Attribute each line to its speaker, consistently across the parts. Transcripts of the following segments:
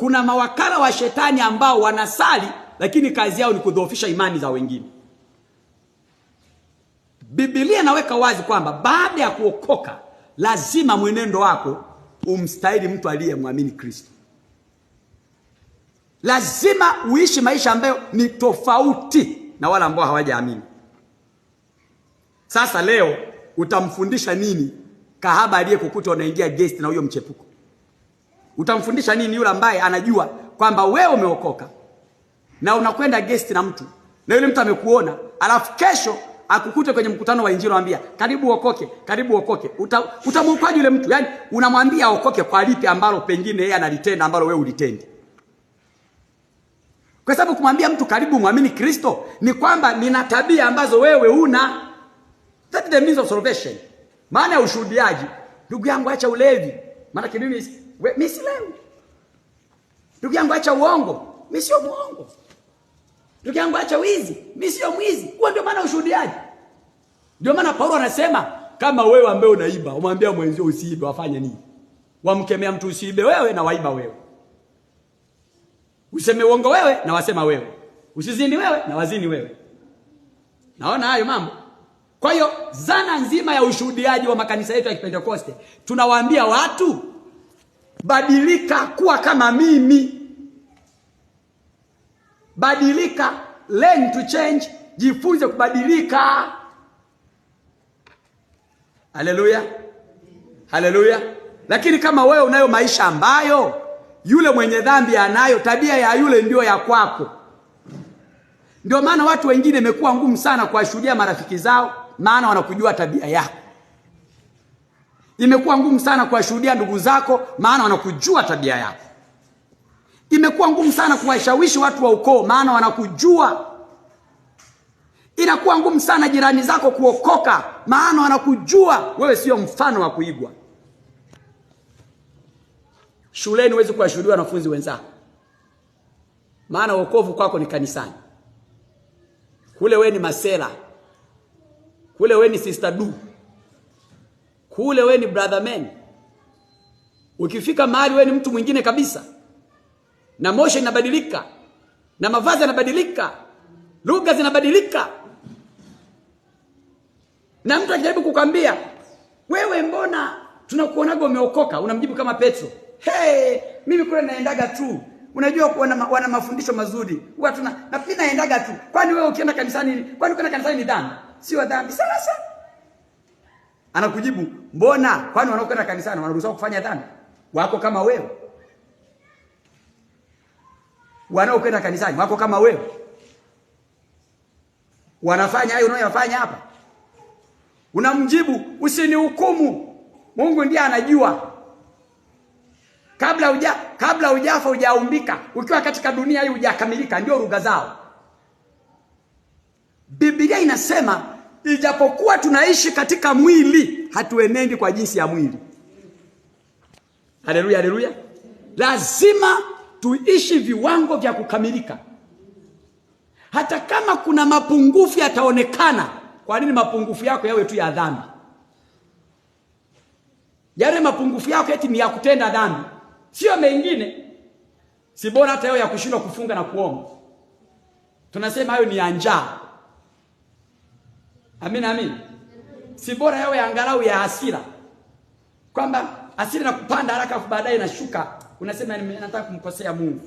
Speaker 1: Kuna mawakala wa shetani ambao wanasali, lakini kazi yao ni kudhoofisha imani za wengine. Biblia inaweka wazi kwamba baada ya kuokoka lazima mwenendo wako umstahili mtu aliyemwamini Kristo. Lazima uishi maisha ambayo ni tofauti na wale ambao hawajaamini. Sasa leo utamfundisha nini kahaba aliyekukuta unaingia guest na huyo mchepuko? Utamfundisha nini yule ambaye anajua kwamba wewe umeokoka na unakwenda guest na mtu na yule mtu amekuona, alafu kesho akukute kwenye mkutano wa Injili, anambia karibu uokoke, karibu uokoke. Utamwokoaje yule mtu? Yaani unamwambia aokoke kwa lipi ambalo pengine yeye analitenda ambalo wewe ulitendi? Kwa sababu kumwambia mtu karibu mwamini Kristo ni kwamba nina tabia ambazo wewe una. That is the means of salvation. Maana ya ushuhudiaji, ndugu yangu acha ulevi, maana mimi silewi. Ndugu yangu acha uongo, mimi sio muongo. Ndugu yangu acha wizi, mimi sio mwizi. Huo ndio maana ushuhudiaji. Ndio maana Paulo anasema kama wewe ambaye unaiba, umwambia mwenzio usiibe, wafanye nini? Wamkemea mtu usiibe wewe na waiba wewe. Useme uongo wewe na wasema wewe. Usizini wewe na wazini wewe. Naona hayo mambo. Kwa hiyo zana nzima ya ushuhudiaji wa makanisa yetu ya Kipentekoste, tunawaambia watu badilika, kuwa kama mimi. Badilika, learn to change, jifunze kubadilika. Haleluya, haleluya. Lakini kama wewe unayo maisha ambayo yule mwenye dhambi anayo, tabia ya yule ndio ya kwako. Ndio maana watu wengine imekuwa ngumu sana kuwashuhudia marafiki zao, maana wanakujua tabia yako. Imekuwa ngumu sana kuwashuhudia ndugu zako, maana wanakujua tabia yako. Imekuwa ngumu sana kuwashawishi watu wa ukoo, maana wanakujua. Inakuwa ngumu sana jirani zako kuokoka, maana wanakujua wewe sio mfano wa kuigwa. Shuleni huwezi kuwashuhudia wanafunzi wenzako, maana wokovu kwako ni kanisani. Kule we ni masela, kule we ni sister du, kule we ni brother man. Ukifika mahali we ni mtu mwingine kabisa, na motion inabadilika, na mavazi yanabadilika, lugha zinabadilika, na mtu akijaribu kukwambia wewe, mbona tunakuonaga umeokoka, unamjibu kama Petro, hey, mimi kule naendaga tu. Unajua wana mafundisho mazuri, huwa tuna na mimi naendaga tu. Kwani wewe ukienda kanisani, kwani ukienda kanisani ni dhambi? Sio dhambi. Sasa anakujibu, mbona kwani wanaokwenda kanisani wanaruhusiwa kufanya dhambi? Wako kama wewe. Wanaokwenda kanisani wako kama wewe, wanafanya hayo unayoyafanya hapa. Unamjibu, usinihukumu, Mungu ndiye anajua. Kabla hujafa hujaumbika, ukiwa katika dunia hii hujakamilika, ndio lugha zao. Biblia inasema ijapokuwa tunaishi katika mwili, hatuenendi kwa jinsi ya mwili. Haleluya, haleluya. Lazima tuishi viwango vya kukamilika. Hata kama kuna mapungufu yataonekana, kwa nini mapungufu yako yawe tu ya dhambi? Yale mapungufu yako eti ni ya kutenda dhambi, sio mengine. Si bora hata yao ya kushindwa kufunga na kuomba, tunasema hayo ni ya njaa. Amina, amina. Si bora yawe angalau ya hasira, kwamba hasira na kupanda haraka afu baadaye inashuka, unasema nataka kumkosea Mungu.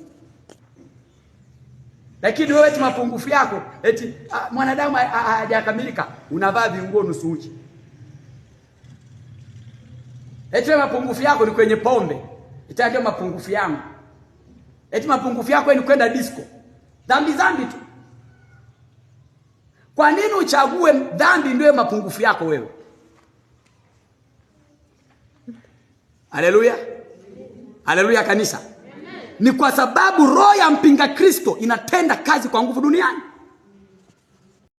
Speaker 1: Lakini wewe eti mapungufu yako eti mwanadamu hajakamilika, unavaa vinguo nusu uchi. Eti wewe mapungufu yako ni kwenye pombe, eti ndio mapungufu yangu. Eti mapungufu yako ni kwenda disco. Dhambi dhambi tu. Kwa nini uchague dhambi ndio mapungufu yako wewe? Haleluya. Haleluya kanisa. Ni kwa sababu roho ya mpinga Kristo inatenda kazi kwa nguvu duniani.